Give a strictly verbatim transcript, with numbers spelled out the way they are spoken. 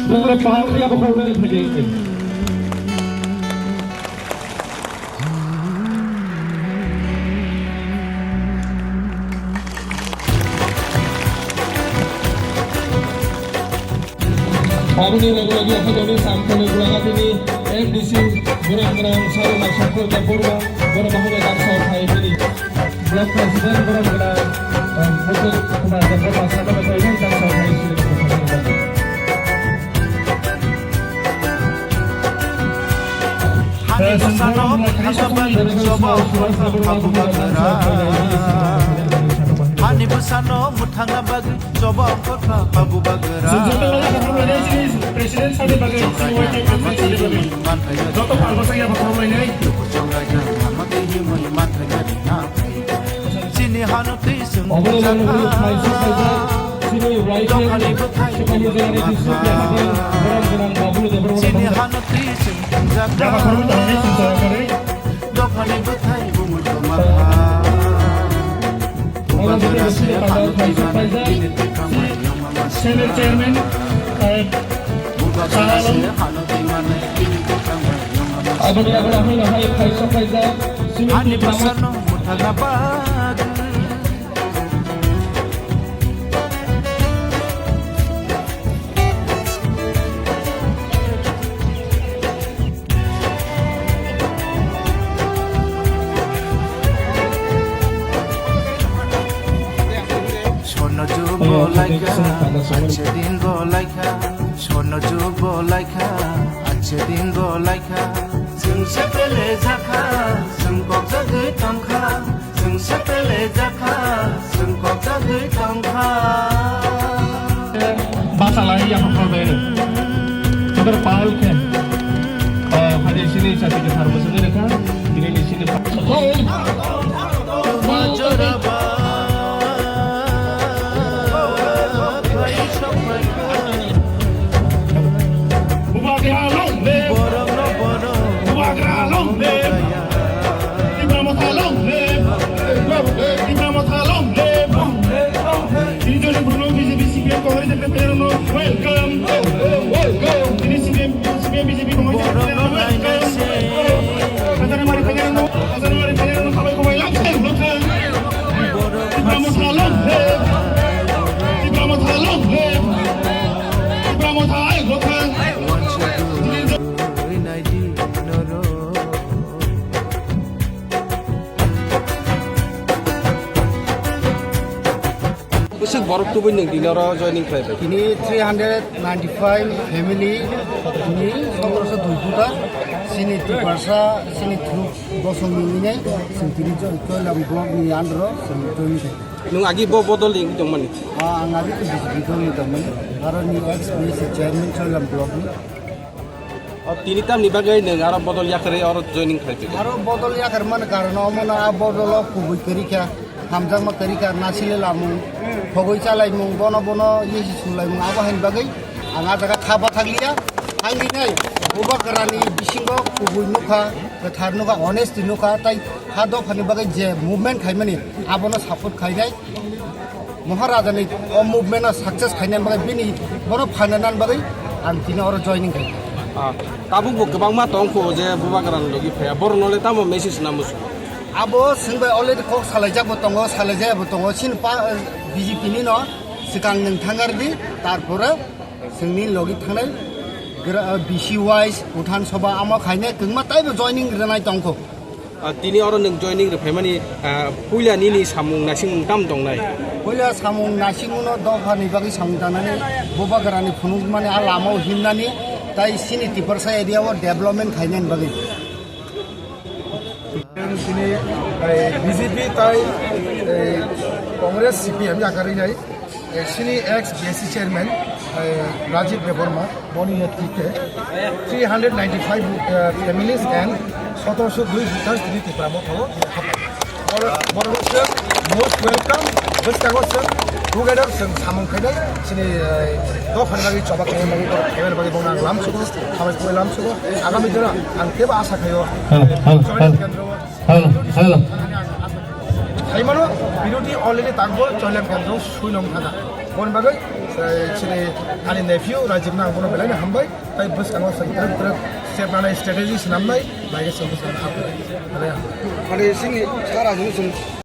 Pura pahal kaya bakal nai thagi. Aboni loge loge haino ni samkhani gulagatini M D C gurang gurang saruna sakhor Debbarma, borok bahai no daksa phai bini. Block President borok gwnang, eh, Mukul Kumar Debbarma sakha bai koi nai daksa phai sini. Hani bwsano mwthangna bagwi choba ongkhorkha phabubagra. Hani bwsano mwthangna bagwi choba ongkhorkha phabubagra. Joto pal bwsai ya bwkhorok lainai. Chini hano twi chwng tongjakha. Dophani bwthai bumung tongjakha. Chini hano twi chwng tongjakha. Dophani bwthai bumung tongjakha. Bubagra se hano twi mane bini bwkhang bai yongma masa. Senate Chairman, eh, Bubagra se hano twi mane bini bwkhang bai yongma masa. Aboni agora hino hai khaisa khaijak. Hani bwsano mwthangna bagwi. Sono jubo laika, ache din go laika. Sono jubo laika, ache din go laika. Chwng se pele jakha, chwng kok jagwi tongkha. Chwng se pele jakha, chwng kok jagwi tongkha. Basa lai ya hokol be. Sabar pal khe. Oh, hadi sini sati ke thar bosong rekha. Ini di sini. Majora ba. Bubagra long live! Bubagra long live! Tipra Motha long live! Tipra Motha long live! Tini joni Bruno B J P C P M Congress Secretary no welcome! Tini C P M, C P M B J P Congress Secretary no welcome! Kajana mari kajana no, kajana mari kajana no, sabai kubai lang, welcome! Tipra Motha long live! Tipra Motha long live! Tipra Motha ai gotha. Bwswk borok tubui nwng tini oro joining khlai bai? Tini three hundred ninety-five family, tini songkroksa dui kuta, chini Tiprasa, chini through bosong ni winai, chwng tini Choilam block ni under o chwng joining khlai. Nwng agi bo bodol ni wngwi tongmani? Ah, ang agi to B J P dol ni tongmani. Aro ni ex B C chairman Choilam block ni. O, tini tamni bagwi nwng aro bodol yakarwi oro joining khlai tongkha? Aro bodol yakar mani karon omo no a bodol o kubui kwrwi kha, hamjakma kwrwi kha, nasile lamung, thogwi chalaimung, bono bono yesi sulaimung, abo haini bagwi ang a jaga kha bathakliya. Ang dinai Bubagra ni bisingo kubui nukha, kwthar nukha, honesty nukha, tai ha dophani bagwi je movement khaimani abono support khainai. Maharaja ni o movement no success khainani bagwi bini bono phananani bagwi ang tini oro joining khai. Ah, tabuk bo kwbangma tongkho je Bubagra ni logi phaiya, borok no le tamo message na musu? Abo chwng bai already kok salaijak bo tongo, salaijaya bo tongo, chini pa, B J P ni no swkang nwng thangar di, tarpore chwngni logi thangnai gra-, B C wise, Pradhan Sabha amo khainai kwngma taibo joining rwnai tongkho. Ah, tini oro nwng joining rwphaimani, ah, puila nini samung naisingmung tam tongnai? Puila samung naisingmungno dophani bagwi samung tangnani, Bubagrani phunukmani a lamao himnani, tai chini Tiprasa area o development khainani bagwi. Tini, eh, B J P tai, eh, Congress C P M yakarwi nai. Eh, chini ex B S C chairman, eh, Rajiv Debbarma, boni netrite three hundred ninety-five, eh, families and sotorosho dui voters tini Tipra Motha o. Boro, boro se most welcome, bwskango se together se samung khainai, chini, eh, dophani bagwi choba khainai bagwi, khainai bagwi bono ang lamsugo, hambai khubai lamsugo. Agami dino ang kebo asa khaio, Hello, hello, Choilam hello. Kendro o Hello, hello. Saimano, birodhi already takbo Choilam Kendro sui nong thana. Boni bagwi Chini ani nephew Rajiv no ang bono belai no hambai, tai bwskango chwng twrwk twrwk step nanai, strategy swnamnai, bai khe chwng bwskango hambai. Belai hambai. Ani chini sara chwng